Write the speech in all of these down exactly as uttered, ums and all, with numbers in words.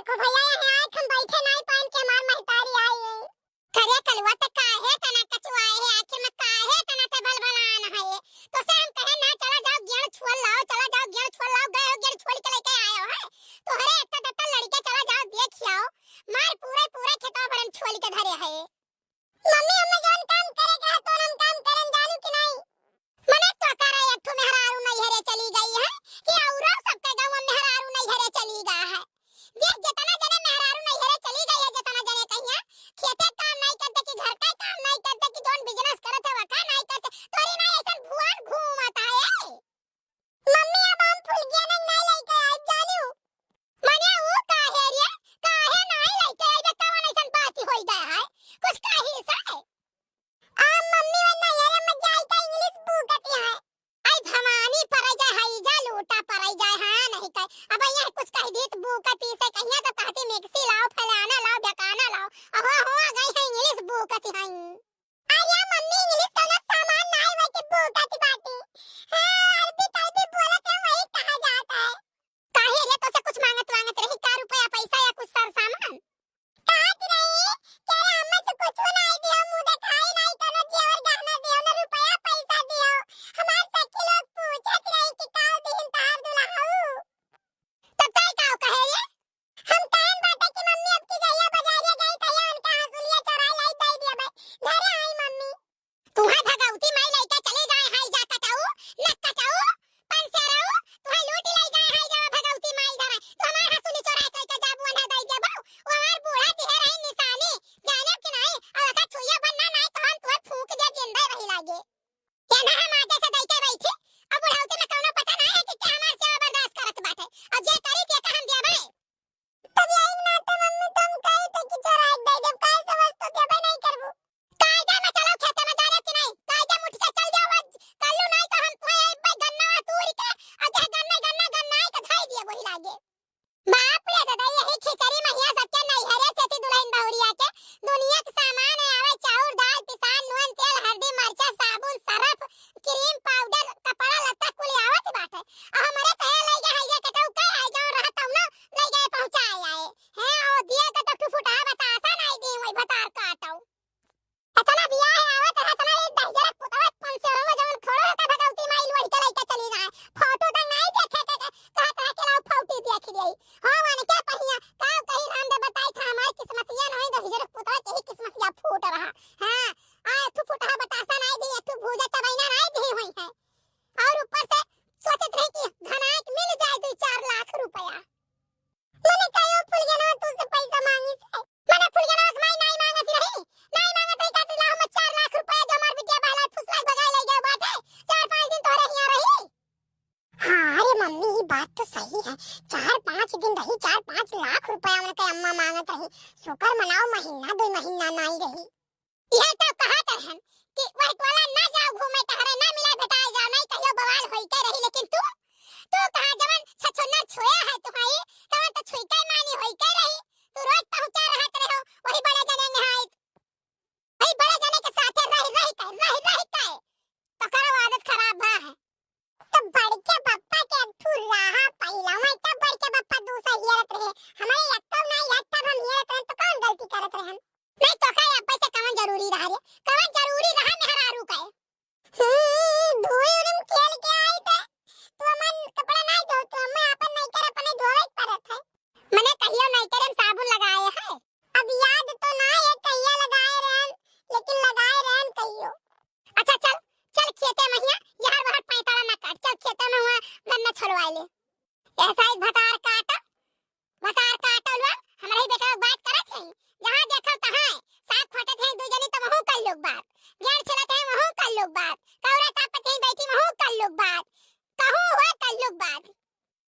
देखो भैया, यहाँ आए हम बैठे नाई पाइन के हमार महतारी आई है। करे कलुआ, ते काहे तना कचुआए है, आखिर में काहे तना ते भलभलान है? तो से हम कहे ना, चला जाओ गेड़ छोल लाओ, चला जाओ गेड़ छोल लाओ, गए हो गेड़ छोल के लेके आए हो, हैं? तोहरे इतना दत्ता लड़के, चला जाओ देख आओ, मार पूरे पूरे खेतवा भरन छोल के धरे है। मम्मी, हमें जौन काम करे के है, तौन हम काम करन, जानू कि नहीं? मने तो करे एक ठो मेहरारू नैहरे चली गई है कि औरो सबके गाँव में मेहरारू नैहरे चली गई है। देख, जितना जने मेहरारू नैहरे चली गई है, जितना जने कहिया खेते काम नहीं करते कि घर का काम नहीं करते कि जौन business करत है, वका नहीं करते, तोरी माई ऐसन भुआन घूमत है। मम्मी, अब हम फुलगिया नहीं, नहीं लेके आइब जानू। मने ऊ काहे रे? काहे नहीं लेके आइबे? कवन ऐसन बात होई गया है? कुछ कही से? आ मम्मी, वो नैहरे में जाई का English बूकती है। आई भवानी परै जाए, हई जा लोटा परै जाए, हाँ नहीं कहे। अब यहाँ कुछ कह दी तो बूकती से कहिया तो कहती मिक्सी लाओ, फलाना लाओ, बेकाना लाओ। अहो, हो गई है English बूकती है। अरे मम्मी, English कौनो सामान नाई बाटे, बूकत बाटे। हाँ, अरबी तरबी बोलत है, वही कहा जाता है। काहे रे, तोसे कुछ मांगत वांगत रही का, रुपया पैसा या कुछ सर सामान? कहत रही कि अरे अम्मा, तू कुछ नाई दियो, मुँह देखाई नाई, कौनो जेवर गहना दियो, ना रुपया पैसा दियो। हमार सखी लोग पूछत रही कि का दिहिन तहार दुल्हऊ। तब तय का कहे रे? हम कहन बाटे कि मम्मी अब की जहिया बजारिया गई तहिया उनके हंसुलिया चोराई लाई दई दिया बे। घरे आई मम्मी। तुहां भगवती माई लइके चली जाए हाई जा कटाऊ, न कटाऊ, पंसेराऊ, तुहां लूटी लाई जाए हाई जा भगवती माई धरे। तू हमार हंसुली चोराई के लइके जाबू अनहा दई देबू। वो हमार बूढ़ा दिहे रही निशानी, जाने कि नहीं, और अगर छुइया बनना नहीं तो हम तुहे फूंक दे जिंदा रही लागे। केना हम आगे से दइके बैठी, अब बुढ़ौती में कौनो पता ना है कि क्या हमार सेवा बर्दाश्त करत बाटे, और जे करी के हम देबै। तब यही नाते मम्मी तुम कही थे कि चोराई दे देब, काहे से वस्तु देबै नहीं करबू। कायदा में चलो खेते में जाने कि नहीं, कायदा में उठ के चल जाओ आज, कल्लू नहीं तो हम तुम्हें एक बार गन्ना तूर के, और जे गन्ना, गन्ना, गन्ना है तो धई दिए वही लागे। बाप रे दादा, यही खिचड़ी महिया सबके नैहरे से थी दुल्हन बहुरिया के। दुनिया के सामान है, आवे चाउर, दाल, पिसान, नून, तेल, हरदी, मरचा, साबुन, सरफ, क्रीम, पाउडर, कपड़ा लत्ता कुल आवत बाटे। आ हमरे कहे लइ गए है ये कटऊ के है, जौन रहत तौनो लइ गए पहुँचाए आए। हैं, ओ दिए के तो टू फुटहा बतासा नहीं दी, वही भतार काटऊ। इतना बियाह है, आवत रहा, इतना एक दहिजरा पुतवा पाँच सौ रंग जवन खड़ो होता, भगवती माई लोढ़ के लइके चली जाए। फोटो तो नहीं देखे के, के, कहत रहा कि लाओ फोटो देख लिया। हाँ, वन के पहिया, का कही राम दे बताई था, हमारी किस्मतिया नहीं, दहिजरा पुतवा के ही किस्मतिया फूट रहा। हाँ, आ, एक ठो फुटहा बतासा नहीं दी, एक ठो भूजा चबैना नहीं दी हुई है। और ऊपर से सोचत रही कि घनाक मिल जाए दो चार लाख रुपया। मने कहो फुलगेनवा तुझसे पैसा मांगी से। मने फुलगेनवा के माई नाई मांगत रही। नाई मांगत रही का तू ला हम चार लाख रुपया जो हमार बिटिया बहला फुसला भगाए ले गए बाटे। चार पाँच दिन तोहरे हियां रही। हाँ, अरे मम्मी, ये बात तो सही है। चार पाँच दिन रही, चार पाँच लाख रुपया उनके अम्मा मांगत रही। शुक्र मनाओ महीना, दो महीना नाई रही। यह तो कहत रहन कि वह टोला ना जाओ घूमे टहरे, ना मिला भेटाए जाओ, नहीं कहियो बवाल होई के रही, लेकिन तू, तू कहा जवन छछुन्नर छुए है तुम्हारी, तवन तो छुई के मानी होई के रही। तू रोज पहुंचा रहत रहो, वही बड़े जने निहायत, वही बड़े जने के साथे रह, रह के, रह, रह के, तो करो आदत खराब बा है। तो बड़के पप्पा के एक ठू राहा पहिला, मैं तब बड़के पप्पा दूसरा हेरत रहे, हमारे यत्तो ना याद तब हम हेरत रहन, तो कौन गलती करत रहन? नहीं तो का अब्बे से कवन जरूरी रहा रे? कवन जरूरी रहा मेहरारू के? हम्म, धोए उरम खेल के आई थे। तू अमन कपड़ा नहीं धो, तू अम्मा अपन नहीं कर अपने धोवे के पड़त है। मने कहियो नहीं करे साबुन लगाए है। अब याद तो ना है कहिया लगाए रहन, लेकिन लगाए रहन कहियो। अच्छा चल, चल खेते में हिया, यार बाहर पैंतड़ा ना काट, चल खेते में हुआ गन्ना छोलवा ले। ऐसा ही भतार काटा, भतार काटा लोग, हमरा ही बेटा बात करत है। जहाँ देखो तहाँ साग खोटत है दू जनी, तो वहू कर लोग बात। गेड़ चलत है, वहू कर लोग बात। कौरा तापत है बैठी, वहू कर लोग बात। कहूँ हुआ कर लोग बात।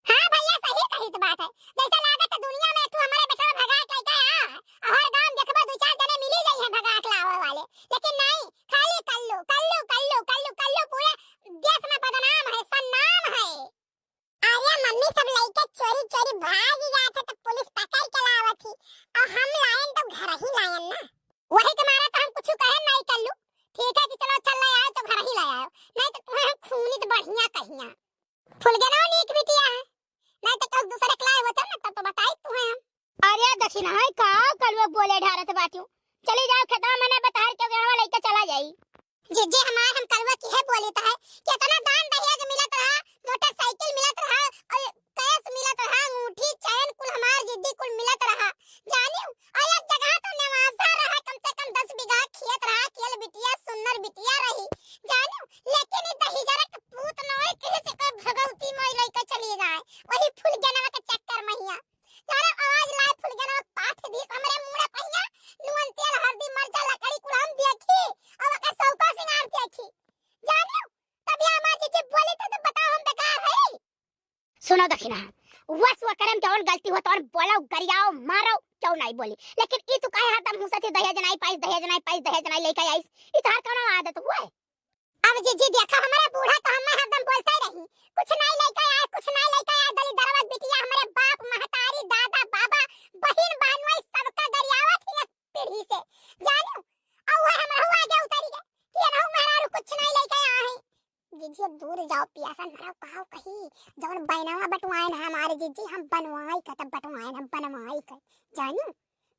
हाँ भैया, सही कही तो बात है। जैसे लागत है दुनिया में तू हमारे बेटवा भगा के लेके आ, और हर गांव देखबा दो चार जने मिली गई है भगा के लावे वाले, लेकिन नहीं, खाली कल्लू, कल्लू, कल्लू, कल्लू, कल्लू पूरे देश में बदनाम है, सन्नाम है। अरे मम्मी, सब लइके चोरी चोरी भाग जात है तो पुलिस पकड़ के लावत ही, और हम लायन तो घर ही लायन ना। वही के मारा तो हम कुछ कहे नहीं कल्लू। ठीक है कि चलो चल ले आए तो घर ही ले आयो, नहीं तो तुम्हें हम खूनी तो बढ़िया कहिया। फुलगेनो नीक बिटिया है, नहीं तो कहूँ दूसरे के लाए होते ना, तब तो बताई तुम्हें हम। छिनहई का कलुआ बोले ढारत बाटिउ। चली जाओ खेतवा मने बतहर के गहवा लइके चला जाई। जीजी हमार हम कलुआ किहे बोलित है कि इतना दान दहेज मिलत रहा, मोटरसाइकिल मिलत रहा, और कैश मिलत रहा, अंगूठी, चैन कुल हमार जीजी कुल मिलत रहा। जानिउ, और एक जगह तो नेवासा रहा, कम से कम दस बीघा खेत रहा, केल बिटिया, सुन्नर बिटिया रही। जानिउ, लेकिन ई दहिजरा के पूत नोए कहे से कोई भगवती माई लइके चली जाए, वही फुलगेनवा के चक्कर में हिया। यार, आवाज लाए फुलगेनवा पाथ दिस हमरे मुड़ा पहिया, नून तेल हरदी मरचा लकड़ी कुल हम देखी, अब ओकर सौका सिंगार देखी। जानिउ, तब ये हमार जीजी बोली तो, तो बताओ हम बेकार है। सुनो दखिना, वस वो करम जौन गलती हो तौन बोलो, गरियाओ, मारो, क्यों नहीं बोली। लेकिन ई तू काहे हरदम हुसत ही दहेज नहीं पाइस, दहेज नहीं पाइस, दहेज नहीं लेके आइस? ई तोहार कौनो आदत हुए? अब जीजी देखा, हमारा बूढ़ा तो हमें हरदम बोलते रही, "कुछ नहीं लेके आए, कुछ नहीं लेके आए, दलिद्रवा बिटिया, हमारे बाप, महतारी, दादा, बाबा, बहिन, बहनोई सबका गरियावत ही पीढ़ी से।" जानिउ, और वो हम रहू आगे उतरी गए कि रहू मेहरारू कुछ नहीं लेके आए हैं। जीजी दूर जाओ, पियासन मराओ, कहाओ कही, जौन बैनवा बटवाइन है हमारे जीजी, हम बनवाई का तब बटवाइन, हम बनवाई का। जानिउ,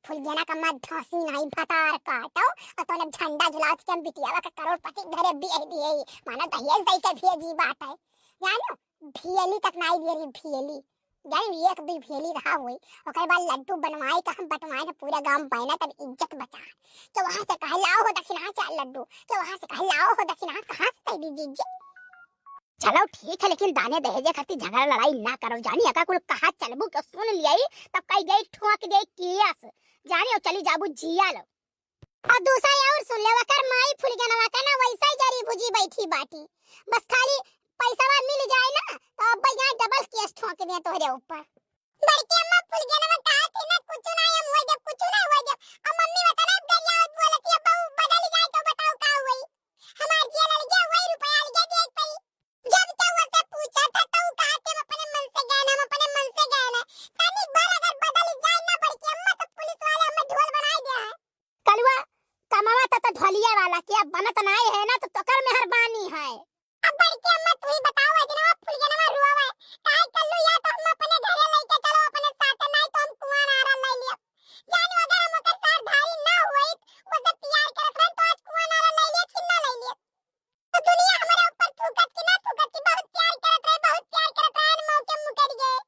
फुलगेना का मत धांसी नहीं भतार काटो, और तोने झंडा झुलाओ कि हम बिटियावा के करोड़पति घरे बियाह दिए, मानो दहेज दई के भेजी बात है। जानो, भियली तक नहीं दिए रही, भियली। जानो, एक दुई भियली रहा हुई, ओकर बाद लड्डू बनवाए का हम बटवाए ना पूरा गांव बैना तब इज्जत बचा। के वहां से कहे लाओ हो दक्षिणा चार लड्डू, के वहां से कहे लाओ हो दक्षिणा, कहाँ से दे दी जीजी? चलो ठीक है, लेकिन दाने दहेजे खातिर झगड़ा लड़ाई ना करो जानी, अका कुल कहा चलबू के सुन लियाई, तब कई गई ठोक दे केस जानी, और चली जाबू जिया लो। और दूसरा और सुन ले, अकर माई फुलगेनवा का ना वैसा ही जरी भुजी बैठी बाटी, बस खाली पैसावा मिल जाए ना, तो अब यहाँ डबल केस ठोक दे तोहरे ऊपर। बड़की अम्मा फुलगेनवा कहा थी ना, कुछ ना हम हुआ जब कुछ ना हुआ जब, और मम्मी बता ना गरियावत बोलती है, बहू बदल जाए तो बताओ का हुई? हमार जिया लड़ गया, वही रुपया अलगे दे पई। जब तो वो से पूछा था, तो ऊ कहा कि हम अपने मन से गए ना, हम अपने मन से गए ना। तनिक भर अगर बदल जाए ना बड़की अम्मा, तो पुलिस वाले हमें ढोल बनाई दे हैं। कलुआ, कमावा तो, तो ढोलिया वाला के अब बनत नाई है ना, तो तोकर मेहरबानी है। अब बड़की अम्मा तू ही बताओ, अजनवा फुलगेनवा रुआवा है। काहे कल्लू या तो हम अपने घरे लेके चलो, अपने साथ नहीं तो हम कुआं नारा ले लिया। जानो अगर हम ओकर सार धारी ना होइत, ओसे प्यार करत रहन तो आज कुआं नारा ले लिया कि ना ले लिया? तो दुनिया हमारे ऊपर थूकत कि ना थूकत कि बहुत प्यार करत रहे, बहुत प्यार करत रहे, अन मौके मुकर गए।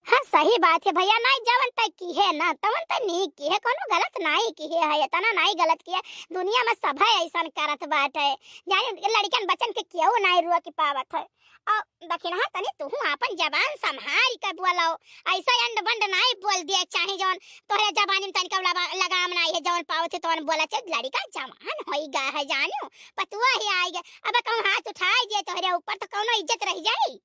हाँ, सही बात है भैया, नाई जवन तय किहे ना, तवन तय नहीं किहे, कोनो गलत नाई किहे है, इतना नाई गलत किहे। दुनिया में सभे ऐसन करत बाटे, जाने लड़कन बचन के केहू नाई रोक पावत है। और दखिनहा तनी तुहू आपन जबान संभाल के बोलो, ऐसा अंड बंड नाई बोल दिए, चाहे जौन तोहरे जबानी में तनिका लगा-, लगाम नाई है, जौन पावत है तौन बोला, चाहे लड़का जवान होई गा है, जानो पतुआ ही आई गा, अब कहूँ हाथ उठाई दिए तोहरे ऊपर तो कौनो इज्जत रह जाई?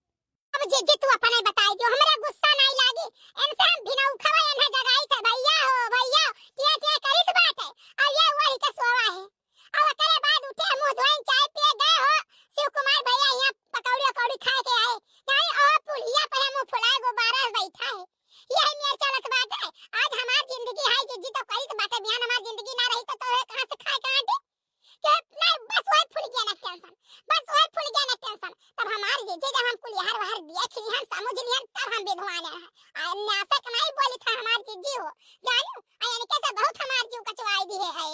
अब जीजी तू अपने बताई दियो, हमरा गुस्सा नाई लागी, इनसे हम बिना उखवा एन्हा जगाई थे, भैया हो भैया, टिया टिया करित बाटे, और ये वही के सोवा है। अब ओकरे बाद उठे, मुंह धोए, चाय पिए गए हो, शिव कुमार भैया यहाँ पकौड़ी अकौड़ी खा के आए। नहीं, ओ पुलिया पे मुंह फुलाए गुब्बारा बैठा है। यही मेर चलत बाटे। आज हमार जिंदगी है, जीजी तो करित बाटे, बिहान हमार जिंदगी ना रही तो तोहे कहाँ से खाए कहाँ दे? के नहीं, बस वही फुलगेना टेंशन, बस वही फुलगेना टेंशन। तब हमार जीजी जब हम कुल यार वार दिए खिलिहन, समझ लिहन, तब हम विधवा ने है। आ, नासक नहीं बोली था हमार जीजी हो, जानू, आ, इनके से बहुत हमार जीव कचवाई दिए है।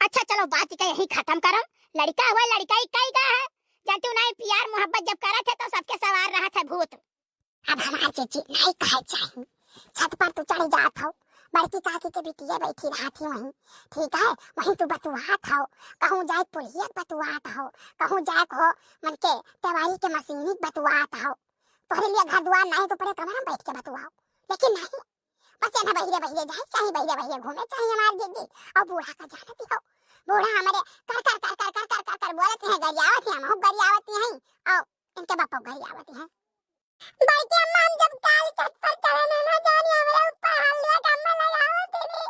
अच्छा चलो, बात के यही खत्म करम। लड़का हुआ, लड़का ही कई का है, जानती हूँ नहीं, प्यार मोहब्बत जब करत है तो सबके सवार रहत है भूत। अब हमार जीजी नहीं कहे चाही, छत पर तू चढ़ जात हो, बड़की काकी के बिटिया बैठी रहत ही वहीं, ठीक है, वहीं तू बतुआत हो, कहूँ जाए पुलिया बतुआत हो, कहूँ जाए को मन के तेवारी के मशीनी बतुआत हो, तोहरे लिए घर दुआर नहीं तो परे कमरा में बैठ के बतुआओ, लेकिन नहीं, बस एन्हा बहिरे बहिरे जाए, चाहे बहिरे बहिरे घूमे, चाहे हमार जीजी। और बूढ़ा का जानती हो, बूढ़ा हमारे कर कर कर कर कर कर कर बोलत हैं, गरियावत हैं, हमहू गरियावत हैं, और इनके बापो गरियावत हैं। बड़की अम्मा, हम जब काल छत पर चढ़े ना, ना जानी हमरे ऊपर हलुआ का अम्मा लगावत रही।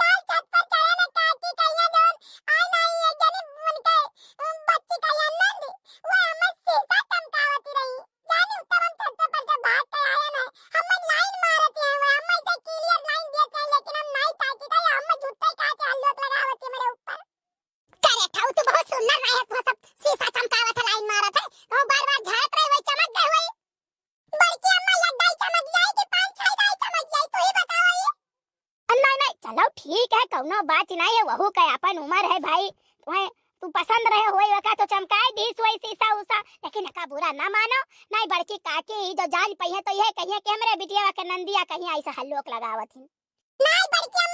काल छत पर चढ़े ना, काकी कहिया जौन आए ना, ये जानी उनके, उम, बच्ची कहिया नंद, वो हमें शीशा चमकावत रही। जानी उत्तम हम छत पर के भाग के आए ना, हमें लाइन मारत है, वो हमें से क्लियर लाइन देते हैं, लेकिन हम नहीं ताकि गए, हमें झूठे कहा के हल्लोक लगावत है मेरे ऊपर। करे था, तू बहुत सुंदर रहे, तू सब शीशा चमकावत है, लाइन मारत है, वो बार बार झाड़त रहे, वही चमक गए हुए। बड़की अम्मा, एक दाई चमक जाए कि पाँच छह दाई चमक जाए? लो ठीक है, कौनो बात नहीं है, वहू का अपन उम्र है भाई। तुम्हें तू पसंद रहे होई ओका तो चमकाई दीस होई शीशा उषा, लेकिन एका बुरा ना मानो। नहीं बड़की काकी ई जो जान पइहे तो यह कहिए कि हमरे बिटिया के नंदिया कहीं ऐसा हल्लोक लगावत ही। नहीं बड़की